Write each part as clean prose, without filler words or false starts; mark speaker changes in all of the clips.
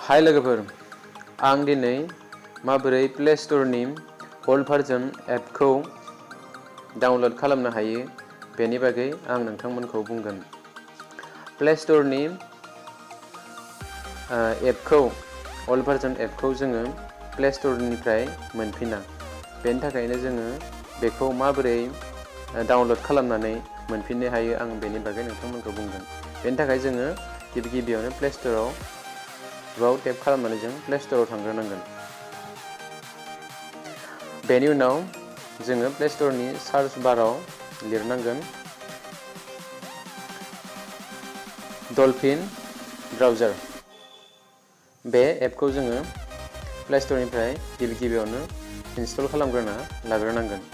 Speaker 1: हाय लोगोफोर, आं दिनै माबोरै प्ले स्ट'रनि ओल्ड भार्जन एपखौ डाउनल'ड खालामनो हायो बेनि बागै आं नोंथांमोनखौ बुंगोन। प्ले स्ट'रनि एपखौ ओल्ड भार्जन एपखौ जोङो प्ले स्ट'रनिफ्राय मोनफिना। बेनि थाखायनो जोङो बेखौ माबोरै डाउनल'ड खालामनानै मोनफिननो हायो आं बेनि बागै नोंथांमोनखौ बुंगोन। बेनि थाखाय जोङो गिबियावनो प्ले स्ट'राव टेप खालामनानै जों प्ले स्ट'राव थांग्रोनांगोन। बेनि उनाव जोङो प्ले स्ट'रनि सार्च बाराव लिरनांगोन डलफिन ब्राउजार। बे एपखौ जोङो प्ले स्ट'रनिफ्राय गिबियावनो इनस्टल खालामग्रोना लाग्रोनांगोन।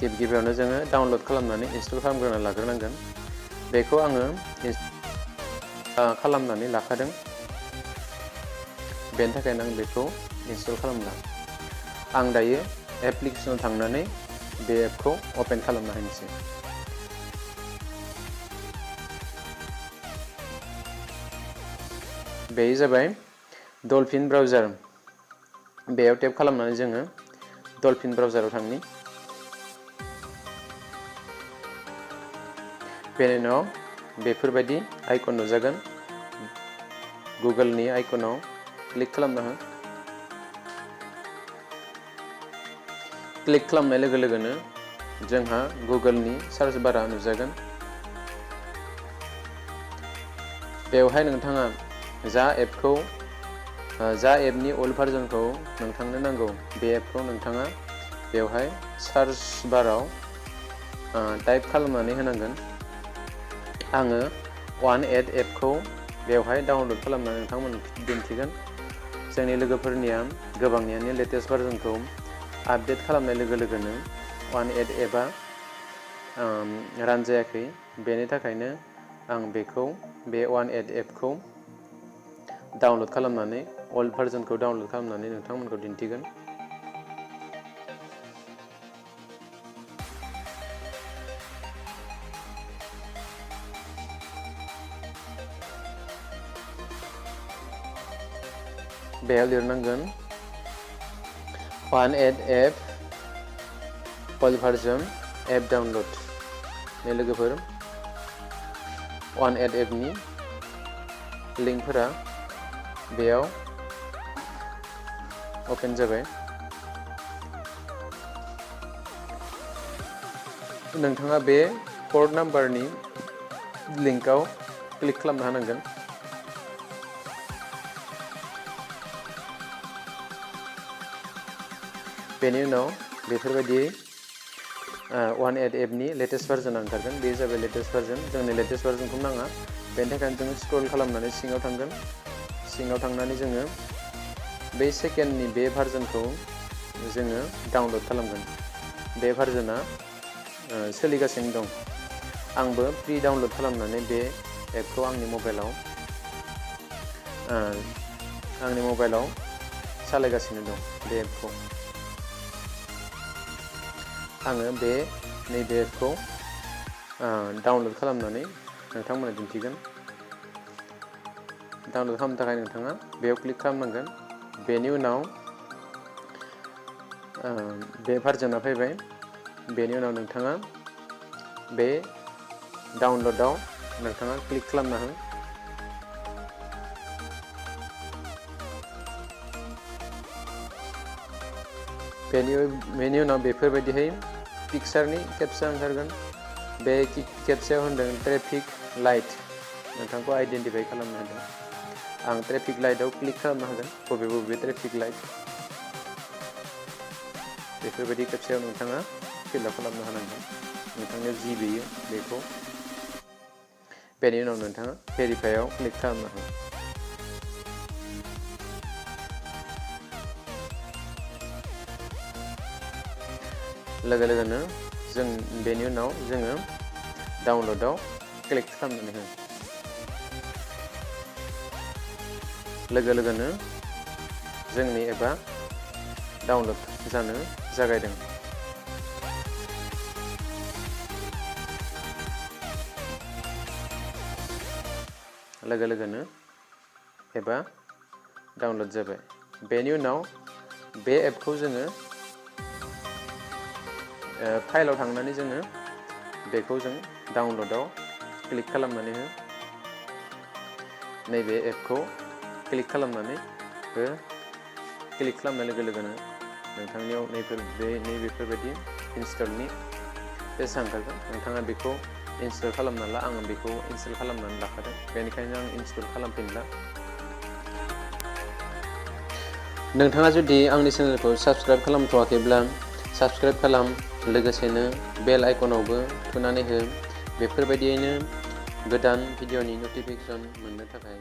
Speaker 1: गिबियावनो जोङो डाउनल'ड खालामनानै इनस्टल खालामग्रोना लाग्रोनांगोन। बेखौ आङो खालामनानै लाखादों, बेनि थाखायनो आं बेखौ इनस्टल खालामला। आं दायो एप्लिकेसनाव थांनानै बे एपखौ अपेन खालामना होनोसै। बेयो जाबाय डलफिन ब्राउजार। बेयाव टेप खालामनानै जोङो डलफिन ब्राउजाराव थांनि। बेनि उनाव बेफोरबायदि आइकन नुजागोन। गुगोलनि आइकनाव क्लिक खालामना हो। क्लिक खालामनाय लोगो लोगोनो जोंहा गुगोलनि सार्च बारा नुजागोन। बेवहाय नोंथाङा जा एपनि ओल्ड भार्जनखौ नोंथांनो नांगौ, बे एपखौ नोंथाङा बेवहाय सार्च बाराव टाइप खालामनानै होनांगोन। आङो 1.8 एपखौ बेवहाय डाउनल'ड खालामनानै नोंथांमोननो दिन्थिगोन। जोंनि लोगोफोरनिया गोबांनियानो लेटेस्ट भार्जनखौ आपडेट खालामनाय लोगो लोगोनो 1.8 एपआ रान जायाखै। बेनि थाखायनो आं बे 1.8 एपखौ डाउनल'ड खालामनानै ओल्ड भार्जनखौ डाउनल'ड खालामनानै नोंथांमोनखौ दिन्थिगोन। बेयाव लिरनांगोन 1.8 एप ओल्ड भार्जन एप डाउनल'ड। लोगोफोर, 1.8 एपनि लिंकफोरा बेयाव अपेन जाबाय। नोंथाङा बे पर्ट नाम्बारनि लिंकआव क्लिक खालामनो हानांगोन। बेनि उनाव बेफोरबायदि 1.8 एपनि लेटेस्ट भार्जनआ ओंखारगोन। बे जाबाय लेटेस्ट भार्जन। जोंनि लेटेस्ट भार्जनखौ नाङा, बेनि थाखायनो जोङो स्क्रल खालामनानै सिङाव थांगोन। सिङाव थांनानै जोङो बे सेकेन्डनि बे भार्जनखौ जोङो डाउनल'ड खालामगोन। बे भार्जनआ सोलिगासिनो दं। आंबो प्रि डाउनल'ड खालामनानै बे एपखौ आंनि मबाइलाव सालायगासिनो दं। बे एपखौ आङो नैबे एपखौ डाउनल'ड खालामनानै नोंथांमोननो दिन्थिगोन। डाउनल'ड खालामनो थाखाय नोंथाङा बेयाव क्लिक खालामनांगोन। बेनि उनाव बे भार्जनआ फैबाय। बेनि उनाव नोंथाङा बे डाउनल'डआव नोंथाङा क्लिक खालामना हो। बेनि उनाव बेफोरबायदिहाय पिक्सारनि केपचा ओंखारगोन। बे केपचायाव होनदों ट्रेफिक लाइट। नोंथांखौ आइडेन्टिफाइ खालामनो होदों। आं ट्रेफिक लाइटआव क्लिक खालामनो हागोन। बबे ट्रेफिक लाइट, बेफोरबायदि केपचायाव नोंथाङा फिलआप खालामनो हानांगोन। नोंथांनो जि बेयो बेखौ। बेनि उनाव नोंथाङा भेरिफाइआव क्लिक खालामनो हागोन। लोगो लोगोनो बेनि उनाव जोङो डाउनल'डआव क्लिक खालामनानै हो। लोगो लोगोनो जोंनि एपआ डाउनल'ड जानो जागायदों। लोगो लोगोनो एबा डाउनलड जाबाय। बेनि उनाव बे एपखौ जोङो फाइलाव थांनानै जोङो बेखौ जों डाउनलडआव क्लिक खालामनानै हो। नैबे एपखौ क्लिक खालामनानै हो। क्लिक खालामनाय लोगो लोगोनो नोंथांनियाव नैबेफोरबायदि इनस्टलनि पेज ओंखारगोन। नोंथाङा बेखौ इनस्टल खालामना ला। आङो बेखौ इनस्टल खालामनानै लाखादों, बेनिखायनो आं इनस्टल खालामफिनला। नोंथाङा जुदि आंनि चेनेलखौ साबस्क्राइब खालामथ'वाखैब्ला साबस्क्राइब खालाम, लोगोसेनो बेल आइकनावबो थुनानै हो। बेफोरबायदियैनो गोदान भिडिअनि नटिफिकेसन मोननो थाखाय